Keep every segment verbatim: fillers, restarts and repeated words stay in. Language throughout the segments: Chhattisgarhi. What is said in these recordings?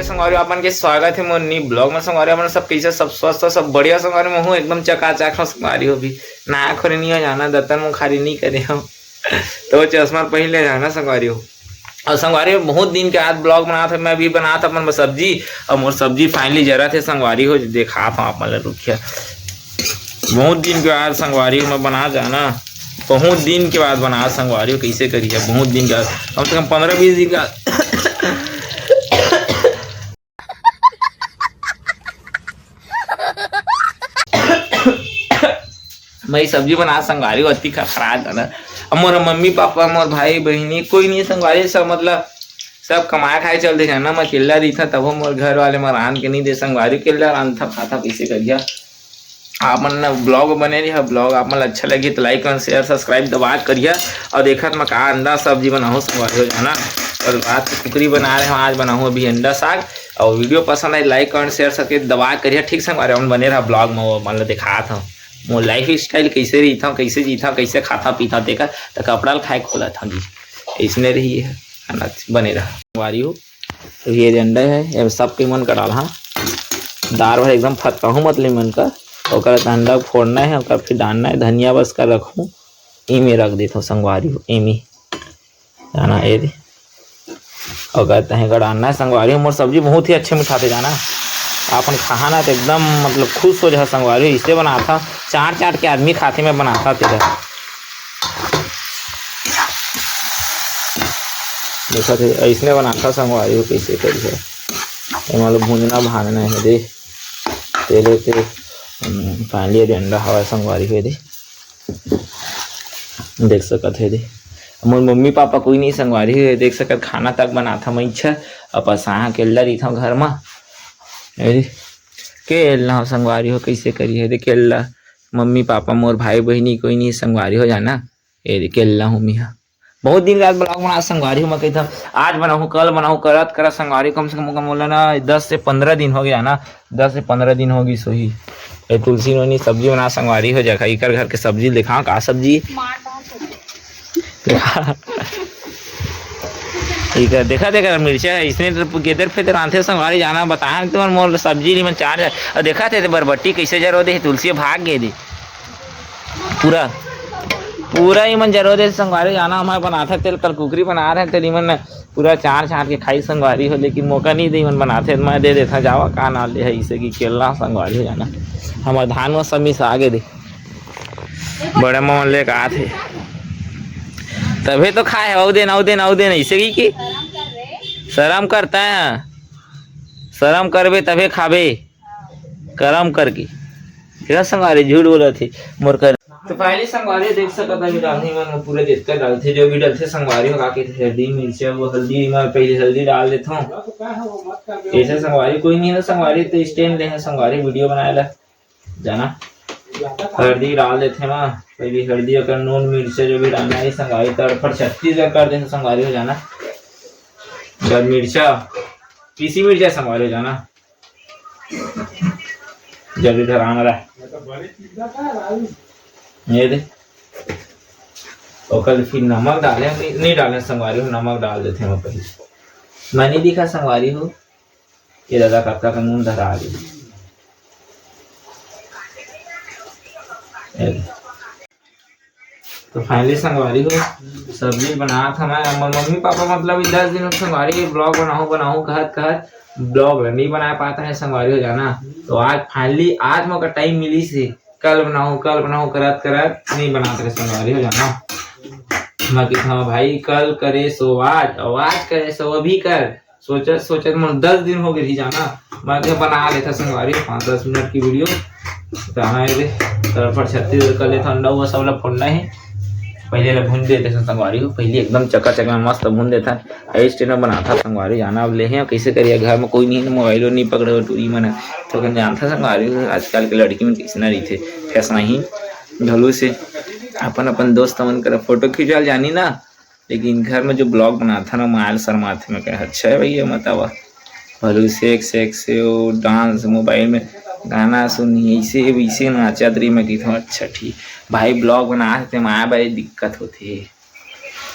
संगवारी हो, आप मन के स्वागत हे मोर नी blog में। संगवारी हो, आप मन सब कैसे, सब स्वस्थ हो, सब बढ़िया? संगवारी हो, मैं हूँ एकदम चकाचक हूँ। संगवारी हो, अभी नहा खोरे नहीं हो जाना, दतन मुखारी नहीं करे हूँ। तो चश्मा पहन ले जाना संगवारी हो। और संगवारी हो, बहुत दिन के बाद blog बनात हँव, मैं अभी बनात हँव अपन सब्जी, और मोर सब्जी finally जरत हे संगवारी हो, देखात हँव आप मन ला, रुकिया। बहुत दिन के बाद संगवारी हो, मैं बना जाना, बहुत दिन के बाद बना संगवारी हो, कैसे करिए, बहुत दिन के बाद, कम से कम पन्द्रह बीस दिन का। मैं सब्जी बना संगवारी हो, अति खखरा जाना। अब मोर मम्मी पापा, मोर भाई बहिनी, कोई नहीं संगवारी, सब मतलब सब कमाए खाए चल दे जाना। मैं अकेल्ला रहिथा, तभो मोर घर वाले मैं रांध के नहीं दे संगवारी, अकेल्ला रांधथा खाता, कैसे करिया। आप मन ला blog बने रही, blog आप मन ला अच्छा लगी तो like, comment, share, subscribe दबा के करिया। और देखत मैं का अंडा सब्जी बनाहूँ संगवारी हो जाना। और रात के कुकरी बना रहे हँव, आज बनाहूँ अभी अंडा साग। और video पसंद आए, like, comment, share, subscribe दबा के करिया। ठीक संगवारी हो, आप मन बने रहा blog में, वो मन ला दिखात हँव मोर lifestyle कैसे रहिथा, कैसे जीथा, कैसे खाता पीथा, तेकर त कपड़ा ल खाए खोलत हँव जी, इसने रही है, है ना? बने रहा संगवारी हो। तो ये अंडा है, ये सब के मन का डालहा। दार भर एकदम फतकाहूँ मत ले मन का, ओकर अंडा फोड़ना है, ओकर फिर डालना है, धनिया बस का रखूँ, एमे रख देथँव संगवारी हो, एमे जाना ये दे। ओकर तहे का डालना है संगवारी हो। मोर सब्जी बहुत ही अच्छे मिठाथे जाना, आपन खाहा ना तो एकदम मतलब खुश हो जाहा संगवारी हो। इसे बनाथा, चार चार के आदमी खाथे, मैं बनाथा तेरा। देखा थे, ऐसने बनाथा संगवारी हो, कैसे करी है। एमा लो भूंजना भांजना है दे, तेले ते, हम्म, finally ये दे अंडा हवा संगवारी हो दे। देख सकत हे दे, मोर मम्मी पापा कोई नहीं संगवारी हो, देख सकत खाना तक बनाथा मैं इच्छा, अपन साहा अकेल्ला रहिथँव घर मा। ए दे, अकेल्ला हँव संगवारी हो, कैसे करी है दे अकेल्ला, मम्मी पापा मोर भाई बहिनी कोई नहीं संगवारी हो जाना। ए दे, अकेल्ला हूँ मैं हा। बहुत दिन के बाद blog बना संगवारी हो, मैं कहिथँव आज बनाहूँ, कल बनाहूँ, करत करत संगवारी कम से कम, कम बोला ना, दस से पन्द्रह दिन हो गया ना, दस से पन्द्रह दिन हो गई सोही। ए तुलसी नोनी सब्जी बना संगवारी हो, जखा इकर घर के सब्जी दिखाओ, का सब्जी? मार डाल सब्जी। इकर देखा, देखा मिर्चा है, इसने तो गेदर फेदर आंथे संगवारी जाना, बताया तुमन मोर सब्जी ली मन चार जा-, और देखा थे बरबट्टी कैसे जरो दे, तुलसी भाग गए दे। पूरा, पूरा ही मन जरो दे संगवारी जाना, हमारे बनाथा तेल कल कुकरी बना रहे तेल इमन पूरा चार छाट के खाई संगवारी हो, लेकिन मौका नहीं दे, मन बनाथे, मैं दे देथा, जावा का ना ले है, इसे की केला संगवारी हो जाना। हमार धान में सब मिस आगे दे, बड़े ममन लेके आथे, तभे तो खाए है, औ दिन, औ दिन, औ दिन, इसे की, की शर्म करता है, शर्म करबे तभे खाबे, करम करके। तेरा संगवारी झूठ बोला थे, मोर कर। तो finally संगवारी देख सकत हन, डालनी मन पूरा जितना डालथे, जो भी डालथे संगवारी हो, का कहिथे हल्दी मिर्चा, वो हल्दी में पहले हल्दी डाल देथों। ऐसे संगवारी कोई नहीं है ना संगवारी, तो stand ले है संगवारी video बनाए ला जाना। हल्दी डाल देथे मा, पहले हल्दी अगर नून मिर्चा जो भी डालना है संगवारी, तड़फड़ छत्तीसगढ़ कर देथे संगवारी हो जाना। जब मिर्चा, पीसी मिर्चा संगवारी हो जाना। जल्दी धरान रहा। ये दे। ओकर फिर नमक डाले, नहीं, नहीं डाले संगवारी हो, नमक डाल देथे हम पहले। मैं नहीं दिखा संगवारी हो, ये दादा कतका का नून धरा दे। ये दे। तो finally संगवारी हो, सब्जी बनात हवय। हमर मम्मी पापा मतलब ई दस दिन संगवारी के blog बनाहूँ, बनाहूँ कहत, कहत blog ल नहीं बना पात रहे संगवारी हो जाना। तो आज finally, आज मोका time मिलिस हे, कल बनाहूँ, कल बनाहूँ करत, करत नहीं बनात रहे संगवारी हो जाना। मैं कहिथंव भाई, कल करे सो आज, और आज करे सो अभी कर। सोचत सोचत मोर दस दिन हो गए रही जाना, मैं कहा बना लेथा संगवारी पाँच दस मिनट की video। तो हाँ, ये दे, तड़फड़ छत्तीसगढ़ कर लेथा, अंडा हुआ सब ला फोड़ना है। पहले ला भून देते हैं संगवारी हो, पहले एकदम चकाचक में मस्त भून देथा। Highest में बनाथा संगवारी जाना, अब ले हैं कैसे करिए, घर में कोई नहीं है, mobile नहीं पकड़े टूरी मन, तो कन जानथा संगवारी हो, आजकल के लड़की मन कैसे ना रही थे, फैसना ही ढलू से अपन अपन दोस्त मन कर फोटो खिंचवा जानी ना, लेकिन घर में जो blog बनाथा ना, मायल शर्माथे। मैं कहा, "अच्छा है भैया, मत आवा।" भलू सेक सेक से वो dance, mobile में गाना सुनी, ऐसे वैसे नाचत रही। मैं कहिथंव, "अच्छा ठीक भाई, blog बनाथे, माया बड़ी दिक्कत होथे,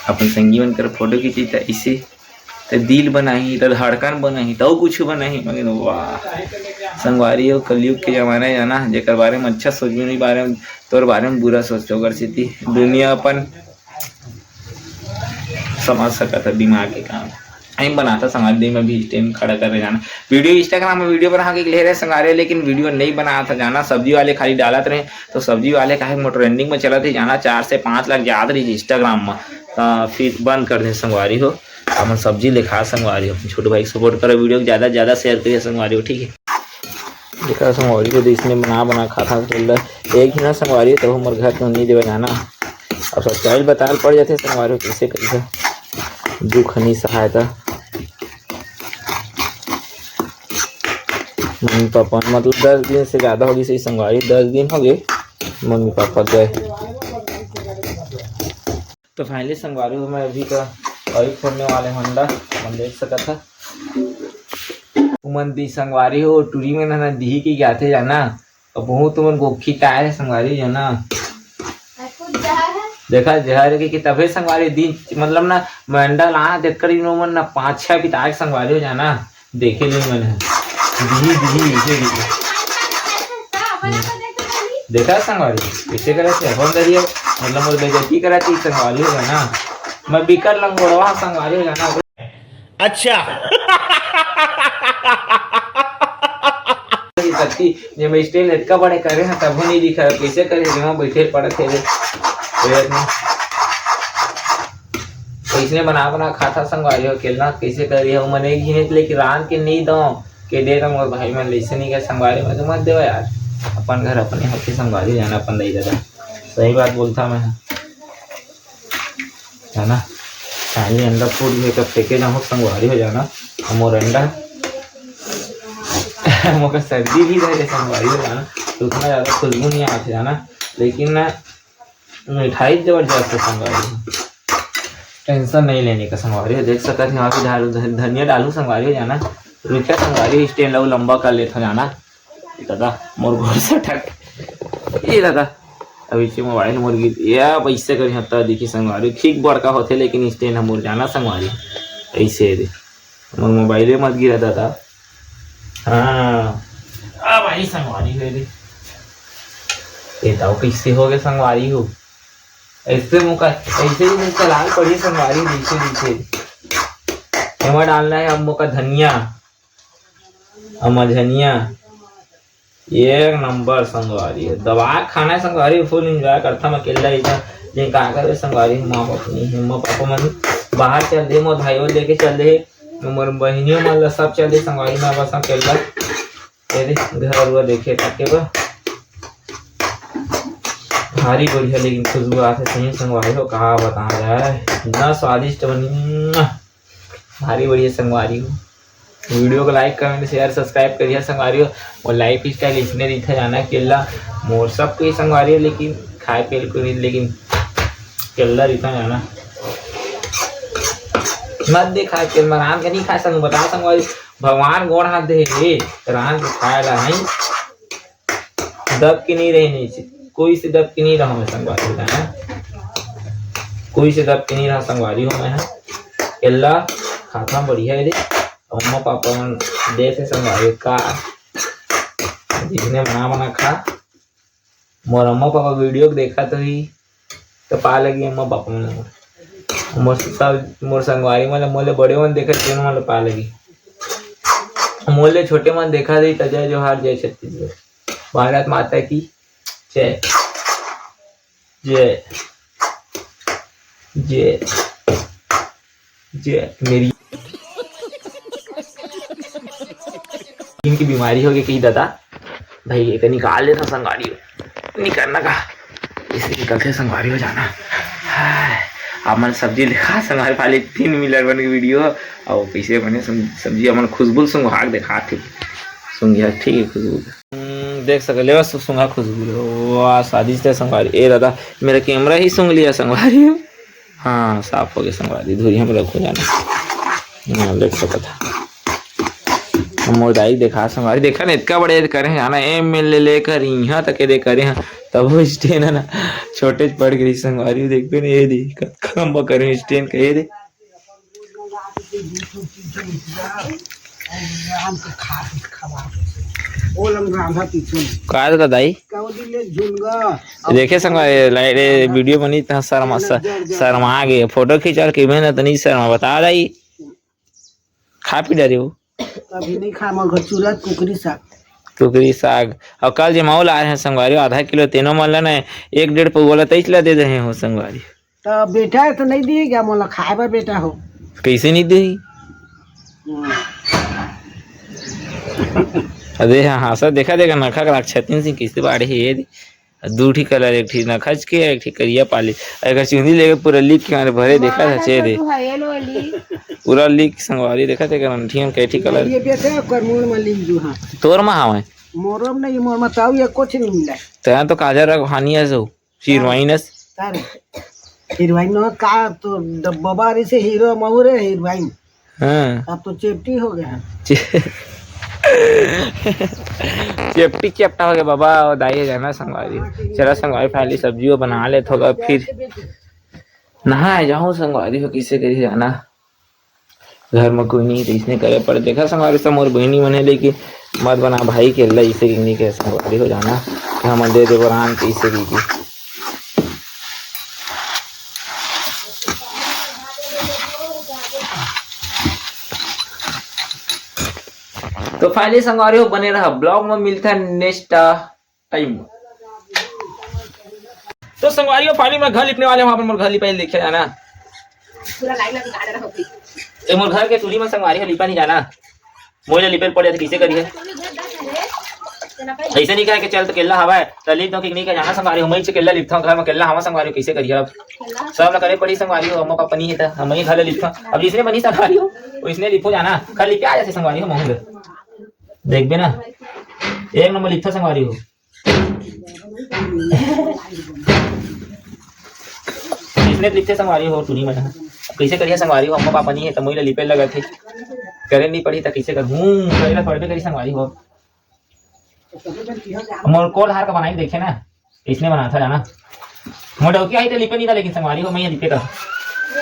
अपन संगी मन कर फोटो खींची त ऐसे।" त दिल बनाही, त धड़कन बनाही, त अउ कुछ बनाही। मगर वाह संगवारी हो, कलयुग के जमाना हे जाना, जेकर बारे में अच्छा सोचबे, नहीं बारे में, तोर बारे में बुरा सोचते, ओकर सेती दुनिया अपन समझ सकत हे दिमाग के काम। अहीं बनाता संगवारी, मैं भी स्टैंड खड़ा करे जाना। वीडियो Instagram में वीडियो बना के ले रहे संगवारी, लेकिन वीडियो नहीं बनाता जाना। सब्जी वाले खाली डालत रहे, तो सब्जी वाले काहे मोर ट्रेंडिंग में चलत हे जाना, चार से पाँच लाख जात रही Instagram में, त फिर बंद कर दे संगवारी हो। अपन सब्जी ले खा संगवारी हो, अपन छोटू भाई के सपोर्ट करो, वीडियो को ज्यादा से ज्यादा शेयर करिए संगवारी हो, ठीक है। देखा संगवारी हो, तो इसने बना बना खाता खेल रहा। एक ही ना संगवारी हो, तब हमर घर तो नहीं देवे जाना। अब सच्चाई बताल पड़ जाते संगवारी हो, कैसे कैसे दुख नहीं सहायता। मम्मी पापा मतलब दस दिन से ज्यादा हो गई सही संगवारी, दस दिन हो गए मम्मी पापा गए। तो फाइनली संगवारी हो, मैं अभी का ऑयल फोड़ने वाले होंडा मन देख सकत है। तुमन दी संगवारी हो, टूरी में ना दिही के जाते जाना, अब बहुत तुमन गोखी ताय संगवारी हो जाना। देखा जहर के कि तभे संगवारी दिन मतलब ना मंडल आ देख कर इन मन ना पाँच छह पिता के संगवारी हो जाना। देखे ले मन है दिही दिही इसे दिही। देखा संगवारी कैसे करे थे अपन दरिया मतलब मोर बेइज्जती करा थी संगवारी हो जाना। मैं बिकर लंगोड़वा संगवारी हो जाना। अच्छा। सच्ची, जब स्टैंड इतना बड़े करे हैं तब नहीं दिखा कैसे करे जहाँ बैठे पड़त है रे। तो यार ना, कैसने बना बना खाता संगवारी हो केलना कैसे करी हो मने घिने लेके रांध के नहीं दो। के दे तो मोर भाई मन लइसे नहीं के संगवारी में तो मत देवा यार। अपन घर अपने होके संगवारी जाना अपन दई दादा। सही बात बोलता मैं, है ना? खाली अंडा फूट गए तो फेंके जाऊँ संगवारी हो जाना। और मोर अंडा मोका सर्दी भी रहे संगवारी हो जाना। तो उतना ज्यादा खुशबू नहीं आते जाना। लेकिन ना मिठाई जबरदस्त है संगवारी हो। टेंशन नहीं लेने का संगवारी हो। देख सकत है वहाँ पे डालू धन- धनिया डालू संगवारी हो जाना। रुपया संगवारी हो स्टैंड लो लंबा कर लेता जाना। दादा मोर गोर से ठक ये दादा। अब इसे मोबाइल मोर गिर या पैसे कर हत्ता देखी संगवारी ठीक बड़का होते लेकिन स्टैंड हम मोर जाना संगवारी। ऐसे दे मोर मोबाइले मत गिरा दादा। हाँ। अब आई संगवारी हो रे। ये ताऊ कैसे हो गए संगवारी हो? ऐसे मुका ऐसे ही मुका लाल पड़ी संगवारी नीचे नीचे। एमा डालना है अब मुका धनिया, अमा धनिया। एक नंबर संगवारी है। दबा खाना है संगवारी, फुल एंजॉय करता मैं अकेला ही था। लेकिन का करे संगवारी, माँ बाप नहीं है, माँ पापा मन बाहर चल दे, मोर भाई वो लेके चल दे, मोर बहिनियों मन ला सब चल दे संगवारी, मैं बस अकेला। ये दे, घर हुआ देखे ताके बा। भारी बढ़िया लेकिन खुशबू आथे सही संगवारी हो, का बताया जाए, इतना स्वादिष्ट बनी, भारी बढ़िया संगवारी हो। वीडियो को लाइक, कमेंट, शेयर, सब्सक्राइब करिए संगवारी हो। और लाइफ स्टाइल इसने रहिथे जाना केला मोर सब कोई संगवारी हो, लेकिन खाए पिए को नहीं, लेकिन केला रहिथे जाना मत दे खाए पिए, मैं रांध के नहीं खा सकूँ, बता संगवारी। भगवान गोड़ हाथ दे हे, रांध के खाए ला है। दब के नहीं रहे नीचे, कोई से दब के नहीं रहा मैं संगवारी हो जाना, कोई से दब के नहीं रहा संगवारी हो मैं। एल्ला खाता बढ़िया है रे, अम्मा पापा मन देते संगवारी का, जिसने बना बना खा। मोर अम्मा पापा वीडियो को देखा तो ही तो पा लगी अम्मा पापा मन मोर, मोर सब मोर संगवारी मन मोले बड़े मन देखा तेन मन पा लगी। मोले छोटे मन देखा दे तो जय जोहार, जय छत्तीसगढ़, भारत माता की जय, जय, जय, जय। मेरी इनकी बीमारी हो गई कही दादा, भाई एक निकाल लेता संगवारी हो, निकलना का इसे निकलते संगवारी हो जाना। हाय, आप मन सब्जी लिखा संगवारी, खाली तीन मिनट बन के वीडियो। और कैसे बने सम- सब्जी हमन खुशबू सुंघाक देखा ठीक सुंघिया ठीक है खुशबू। हम्म, देख सके लेवा सु- सुंघा खुशबू ले। वाह स्वादिष्ट है संगवारी। ए दादा, मेरा कैमरा ही सूंघ लिया संगवारी। हाँ साफ हो गया संगवारी, धुरी हम रखो जाना। हाँ देख सकत हा। मोर दाई देखा संगवारी, देखा ना इतका बड़े करे जाना एम एल ए लेकर यहाँ तक दे करे हाँ, तब वो स्टैंड है ना छोटे पड़ गई संगवारी। देखते ना ये दी कतका लंबा करे स्टैंड का ये दे। दू ठो, तीन ठो रुपया, और आराम से खा पी खवा के। ओ लंग रांधा पीछे। का दादा दाई? का वो दिन ले झुलगा। देखे संग, ए, लाइट, ए, वीडियो बनी त शर्मा, स-, शर्मा गे। फोटो खींचा के मैं ना तनी शर्मा बता दाई। खा पी डरे हो। अभी नहीं खा, मगर चूरा कुकरी साग। कुकरी साग। और कल जे माहौल आए हैं संगवारी, आधा किलो तेनो मन ला ना, एक डेढ़ पौवा ला तैस ला दे दे हो संगवारी। तो बेटा तो नहीं दिए क्या मोला खाए बर बेटा हो? कैसे नहीं दे? हम्म। अरे हाँ, हाँ, सब देखा, देखा, नखा के राख छतिन सिंह कैसे बाढ़े हे ये दे। दू ठी कलर, एक ठी नखच के, एक ठी करिया पाली। अगर चुंदी लेके पूरा लिख के मारे भरे देखा था, चेहरे। पूरा लिख संगवारी देखा थे, करन ठी हम कई ठी कलर। ये बेटा, ओकर मुड़ में लिख दू, हाँ। तोर मा हवय? मोरो में नहीं, मोर में ताऊ ये कुछ नहीं मिला। तैं तो काजर रख हानि है सो। हीरोइन अस। का रे? हीरोइन न का तो ड-, बबा रे से हीरो महू रे हीरोइन। हाँ। अब तो चेपटी हो गया। चे-, चेपटी चेपटा हो गया बाबा, और दाई जाना संगवारी। चला संगवारी, पहली सब्जी वो बना ले थोड़ा, फिर नहाए जाऊँ संगवारी हो, किसे करी जाना। घर म कोई नहीं, तो इसने करे पड़े। देखा संगवारी सब मोर बहिनी मन हे, लेकिन मत बना भाई के अल्ला, इसे की नहीं कहे संगवारी हो जाना कि हमन दे देबो रान के, इसे की, की। तो finally संगवारी हो बने रहा, vlog में मिलता है next time। तो संगवारी हो, finally मैं घर लिपने वाले हूँ, अपन मोर घर लिपाई देखे जाना। पूरा लाइन में बिका रहा होगी। ए, मोर घर के टूरी में संगवारी हो लिपा नहीं जाना। मोइला लिपे ल पड़ जाथे, कइसे करिए? अइसे नहीं कहे के चल त केला हवय, त लिप दो कि नहीं कहे जाना संगवारी हो, मैं से केला लिपथों, घर में केला हवा संगवारी हो, कइसे करिए अब? सब ला करे पड़ी संगवारी हो, अम्मा पापा नहीं है त हम ही घर ले लिपथों। अब जिसने बनी संगवारी हो, वइसने लिपो जाना, घर लिपे आ जाथे संगवारी हो, महूँ ले। देखबे ना, एक नंबर लिपथों संगवारी हो। इसने लिपथे संगवारी हो, टूरी मन ह। कइसे करिए संगवारी हो, अम्मा पापा नहीं है, त मोइला लिपे लगत हे। करे नहीं पड़ी, त कइसे कर? हूँ, करे ला पड़बे करी संगवारी हो। मोर कोल हार का बनाई देखे ना, इसने बना था जाना। मोर डौकी आई त लिपे नहीं था, लेकिन संगवारी हो, मैं ये लिपे था।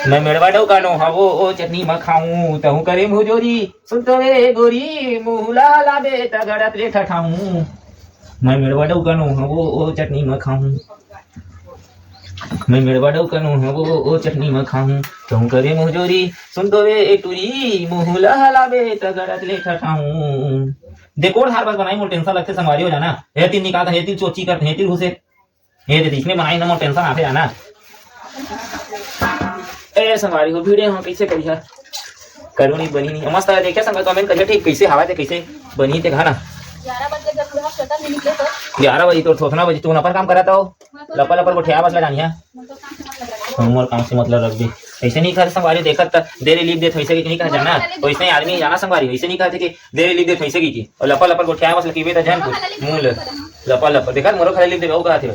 मैं मेड़वा डौका नो हवो, ओ चटनी म खाऊं, तहूं करे मुजोरी। सुन तो ए गोरी, मुहुला लाबे त गड़त ले ठठाऊं। मैं मेड़वा डौका नो हवो, ओ चटनी म खाऊं। मैं मेड़वा डौका नो हवो, ओ चटनी म खाऊं। तहूं करे मुजोरी, सुन तो ए टूरी, मुहुला लाबे त गड़त ले ठठाऊं। देखो हार बस बनाई, मोर टेंशन लगथे संगवारी हो जाना। हे तिल निकाल, हे तिल चोची करत, हे तिल घुसे। ये दे, इसमें बनाई ना, मोर टेंशन आथे जाना। ए संगवारी हो, वीडियो हम कैसे करिहा? करू नहीं, बनी नहीं। मस्त है, देखिए संगवारी, कमेंट करिए, ठीक, कैसे हवा थे, कैसे बनी थे, खाना। ग्यारह बजे जब पूरा छोटा नहीं निकले तो। ग्यारह बजे तो थोथना बजे तू अपन काम करा था, लपा लपा गोठिया बस लगा नहीं है। मोर काम से मतलब रख दे। ऐसे नहीं कर संगवारी, देखत त देर लिख देत, वैसे कि नहीं कहा जाना, वैसे ही आदमी जाना संगवारी, वैसे नहीं कहते कि देर लिख देत, वैसे की, की। और लपा लपा गोठिया बस लकीबे त जान कुछ। मुंह ले। लपा लपा। देखा, मोरो खाली लिख देबे, वो कहा थे।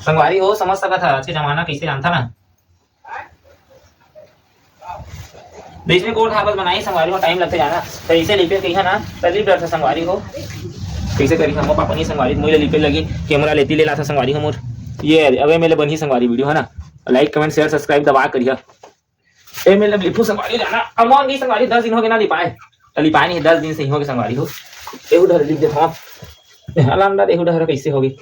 संगवारी हो, समझ सकत हा, आज के जमाना कैसे जानता ना। तो इसमें कोट हाबत बनाई संगवारी हो, टाइम लगते जाना। तो इसे लिपे कही है ना, तो लिप डरता संगवारी हो। कैसे करी हम पापा नहीं संगवारी, मुझे लिपे लगी, कैमरा लेती ले लाता संगवारी हो मोर। ये अबे मेले बनी संगवारी वीडियो है ना, लाइक, कमेंट, शेयर, सब्सक्राइब दबा करिया। ए, मैं लिपू संगवारी जाना। अमन नहीं संगवारी, दस दिन हो गए ना लिपाए। तो लिपाए नहीं, दस दिन से ही हो गए संगवारी हो। ए, उधर लिख दे, हाँ। ए, हलांडा दे, उधर कैसे हो गई?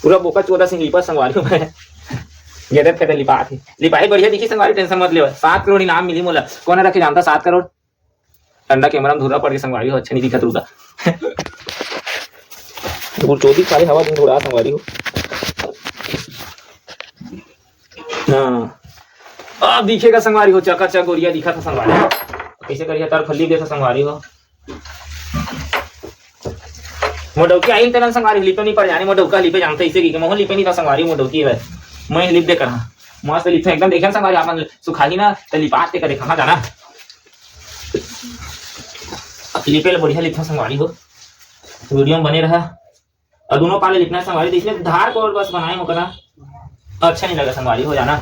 पूरा बोका चोदा से लिपा संगवारी हो मैं। गेदर फेदर लिपा थी। लिपाई बढ़िया दिखी संगवारी, टेंशन मत लेवा। सात करोड़ इनाम मिली मोला। कौन रखे जानता सात करोड़? ठंडा कैमरा में धुर्रा पड़ के संगवारी हो, अच्छा नहीं दिखत रुका। गुरचोदी खाली हवा दिन उड़ा संगवारी हो। हाँ। अब दिखेगा संगवारी हो, चकाचक गोरिया दिखा था संगवारी हो। कैसे करिया तर फल्ली देखा संगवारी हो। मोर डौकी आइन तेन संगवारी लिपे नहीं पड़ जाने, मोर डौका लिपे जानते इसे की, मोहन लिपे नहीं था संगवारी, मोर डौकी है। मैं लिप दे करा। मस्त लिपे एकदम देखे संगवारी, अपन सुखाही ना, तो लिपात के करे कहाँ जाना। लिपे ले बढ़िया लिपा संगवारी हो। वीडियो में बने रहा। और दोनों पाले लिपना है संगवारी, तो इसमें धार को और बस बनाए हो करा। अच्छा नहीं लगा संगवारी हो जाना।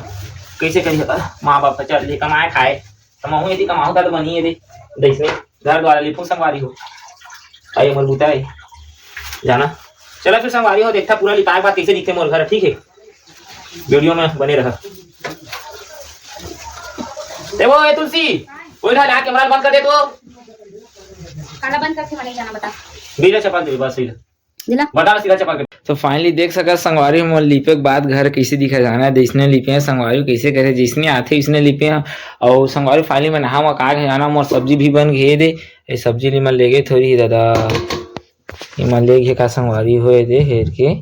कैसे करी होता? माँ बाप का चल ले कमाए खाए। कमाऊँ यदि कमाऊँ का तो बनी यदि। तो इसमें घर द्वारा लिपू संगवारी हो। आई मोर बूता है। जाना। चला फिर संगवारी हो, देखता पूरा लिपाए के बाद कैसे दिखते मोर घर, ठीक है? वीडियो में बने रहा। ए वो, ए तुलसी, वो इधर ला, कैमरा बंद कर दे तो। काला बंद करके मने जाना बता। बीजा चपाक दे, बस सीधा। दिला। बता सीधा चपाक दे। तो finally देख सकत संगवारी, मोर लिपे के बाद घर कैसे दिखा जाना, जैसने लिपे हैं संगवारी, कैसे करे, जैसने आथे, इसने लिपे हैं। और संगवारी, finally मैं नहा वहा का के जाना, मोर सब्जी भी बन गए दे। ये सब्जी ली मैं लेगे थोड़ी दादा, ये मैं लेगे का संगवारी होए दे, हेर के।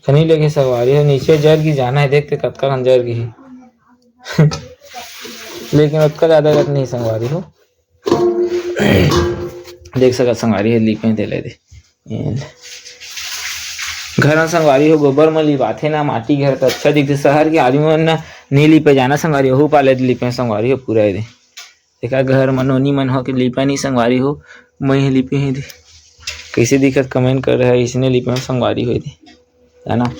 खनी लेगे संगवारी हो, नीचे जर गी जाना है, देखते कतका खन जर गी। लेकिन ओतका ज्यादा जर नहीं संगवारी हो। देख सकत संगवारी हो, लिपे दे ले दे। ये ले। घर में संगवारी हो, गोबर में लिपाथे ना, माटी घर तो अच्छा दिखते। शहर के आदमी मन ना नी लिपे जाना संगवारी हो, पाले लिपे संगवारी हो पूरा ये दे। देखा घर म नोनी मन हो के लिपा नहीं संगवारी हो, मैं ही लिपे ही दे। कैसे दिखत comment कर रहा है, इसने लिपे संगवारी हो दे, है ना।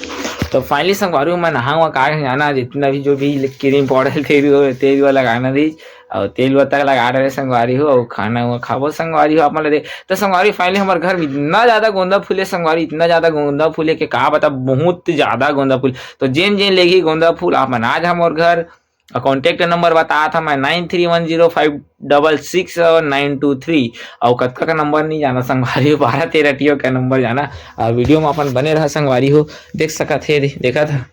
तो finally संगवारी हो, मैं नहाऊंगा का जाना, जितना भी जो भी cream powder तेल हो, तेल वो लगाना रही, और तेल वो तक लगा रहे संगवारी हो, और खाना वो खाबो संगवारी हो, आप मन ला दे। तो संगवारी finally हमारे घर में इतना ज्यादा गोंदा फूले संगवारी, इतना ज्यादा गोंदा फूले के का बता, बहुत ज्यादा गोंदा फूल। तो जेन जेन लेगी गोंदा फूल, आप मन आ जा मोर घर, और contact number बतात हंव मैं nine three one zero five double six nine two three। और कतका का number नहीं जाना संगवारी हो, बारह तेरह टियो का number जाना। और video में अपन बने रहा संगवारी हो, देख सकत हे, देखा था।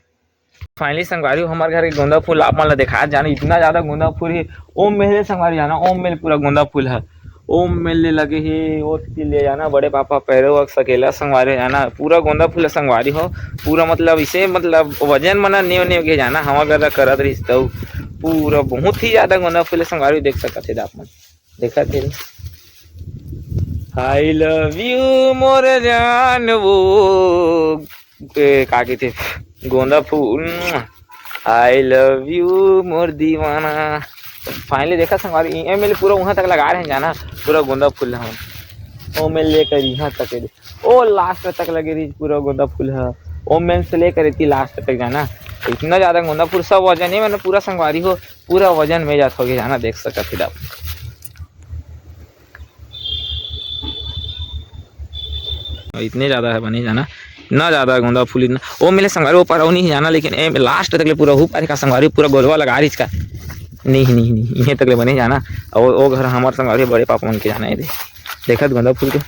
Finally संगवारी हो, हमारे घर के गोंदा फूल आप मन ला देखा जाना, इतना ज्यादा गोंदा फूल है। ओम महल संगवारी जाना, ओम महल पूरा गोंदा फूल है। ओम मेर ले लगे हे, ओती ले जाना, बड़े पापा पैरो अक सकेला संगवारी हो जाना, पूरा गोंदा फूल संगवारी हो, पूरा मतलब इसे मतलब वजन मना नेव नेव के जाना, हवा गर्दा करत रहिस तऊ पूरा बहुत ही ज्यादा गोंदा फूल संगवारी हो, देख सकत हे आप मन, देखत हे। I love you मोर जान वो, ए, का कहिथे, गोंदा फूल, I love you मोर दीवाना। Finally देखा संगवारी, ए मेर ले पूरा उहाँ तक लगा रहे हैं जाना, पूरा गोंदा फूल ह। ओ मेर ले लेकर इहाँ तक, ए दे, ओ last तक लगे रही पूरा गोंदा फूल ह। ओ मेर से लेकर इतनी last तक जाना, इतना ज्यादा गोंदा फूल, सब वजन ही मैंने पूरा संगवारी हो, पूरा वजन में जात होगे जाना, देख सकत हे आप। इतने ज्यादा है बने जाना, इतना ज्यादा गोंदा फूल, इतना। ओ मेर ले संगवारी, ओ पार ओ नहीं जाना, लेकिन ए last तक ले पूरा हू पार का संगवारी, पूरा गोलवा लगा रही इसका। नहीं, नहीं, नहीं, इहे तक ले बने जाना। और ओ घर हमार संगवारी बड़े पापा मन के जाना है दे। देखत गोंदा फूल के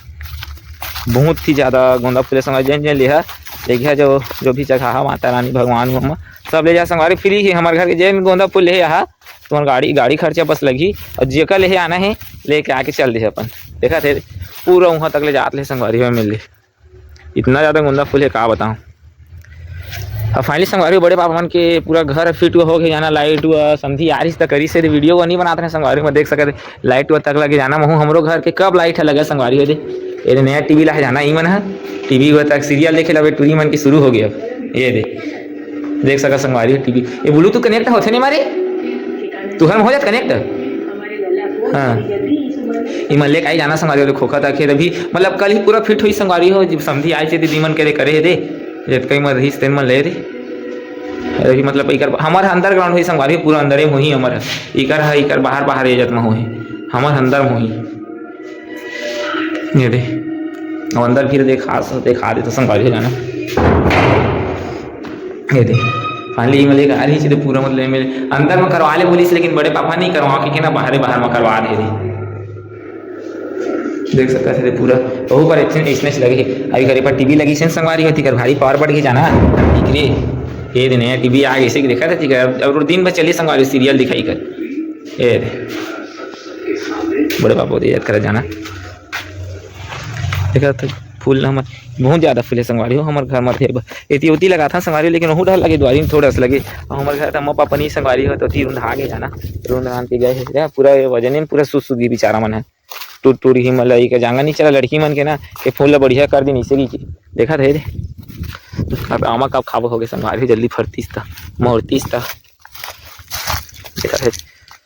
बहुत ही ज्यादा गोंदा फूल है संगवारी, जेन जेन लेहा, देखिया जो, जो भी चढ़ाहा माता रानी भगवान हो, सब ले जा संगवारी, free है हमारे घर के, जेन गोंदा फूल ले आहा, तुम्हार गाड़ी, गाड़ी खर्चा बस लगही, और जेकर लेहे आना है, लेके आके चल दे अपन। देखा थे, पूरा उहाँ तक ले जात ले संगवारी हो मेर ले, इतना ज्यादा गोंदा फूल है, का बताऊं। अब finally संगवारी हो, बड़े पापा मन के पूरा घर fit हुआ हो गया, जाना light हुआ, समधी आ रही त करी से video को नहीं बनाते हैं संगवारी हो, देख सकते light हुआ तक लगे जाना, महू हमरो घर के कब light है लगा संगवारी हो दे। ये नया TV ला है जाना, ई मन है TV हुआ तक serial देखे ला, टूरी मन के शुरू हो गया। ये दे, देख सका संगवारी हो TV, ये Bluetooth connect होथे नहीं मारे, तुहर में हो जात connect। हाँ, इमा लेके आई जाना संगवारी हो, खोखा था खेत अभी, मतलब कल ही पूरा fit हुई संगवारी हो, जब समधी आए थे दीदी मन के रे करे हे दे, जतका ही मन रहीस तेन मन ले रे। अभी मतलब इकर हमर underground हुई संगवारी हो, पूरा अंदरे में होही हमर, इकर है, इकर बाहर, बाहर ये जत में होही, हमर अंदर में होही। ये दे, अब अंदर फिर देखा, देखा दे तो संगवारी हो जाना। ये दे, finally इमा लेके आ रही चीज पूरा मतलब मेरे अंदर में करवा ले बोलिस, लेकिन बड़े पापा नहीं करवा के, के ना बाहरे बाहर में करवा दे रही। देख सकता है पूरा, वहू पर इतने, इसने से लगे। अभी घर पर TV लगी से संगवारी होती कर भारी power बढ़ के जाना। ठीक रे, ये दिन है TV आ गई से देखा था, ठीक है, अब, अब दिन भर चलिए संगवारी serial दिखाई कर। ये दे, बड़े पापा होती याद करा जाना। देखा तो फूल हमर बहुत ज्यादा फूले संगवारी हो, हमर घर में थे ब-, एती ओती लगा था संगवारी, लेकिन वहू डर लगे, द्वारी में थोड़ा सा लगे। और हमर घर त अम्मा पापा नहीं संगवारी हो, तो तीर उंधा आगे जाना, रुंध रांध के गए हैं। पूरा ये वजन ही पूरा सुस्त सुस्त गी बेचारा मन है, टूट टूट ही मतलब एक जांगा नहीं चला लड़की मन के ना, ये फूल ला बढ़िया कर दिन इसे की देखा थे। अब आमा कब खाबो होगे संगवारी, जल्दी फरतीस ता, मोरतीस ता।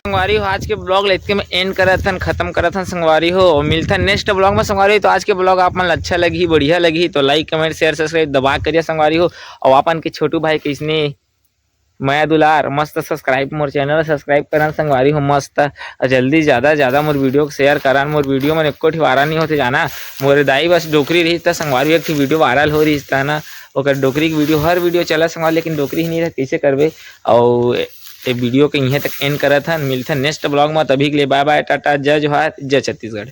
संगवारी हो, आज के vlog ला इतके में end करत हन, खत्म करत हन संगवारी हो, और मिलथन next vlog में संगवारी हो। तो आज के vlog आप मन ला अच्छा लगही, बढ़िया लगही तो like, comment, share, subscribe दबा करिया संगवारी हो। और आपन के छोटू भाई कइसने मया दुलार, मस्त subscribe मोर channel ला subscribe करन संगवारी हो, मस्त। और जल्दी ज्यादा ज्यादा मोर video को share करन, मोर video में एको ठिवारा नहीं होते जाना, मोर दाई बस डोकरी रही त संगवारी हो, एक ठो video viral हो रही त ना, ओकर डोकरी के video, हर video चला संगवारी, लेकिन डोकरी ही नहीं रह, कैसे करबे? और ये वीडियो के इहें तक एंड करत हन। मिलथन नेक्स्ट ब्लॉग में, तभी के लिए बाय बाय, टाटा, जय जोहार, जय छत्तीसगढ़।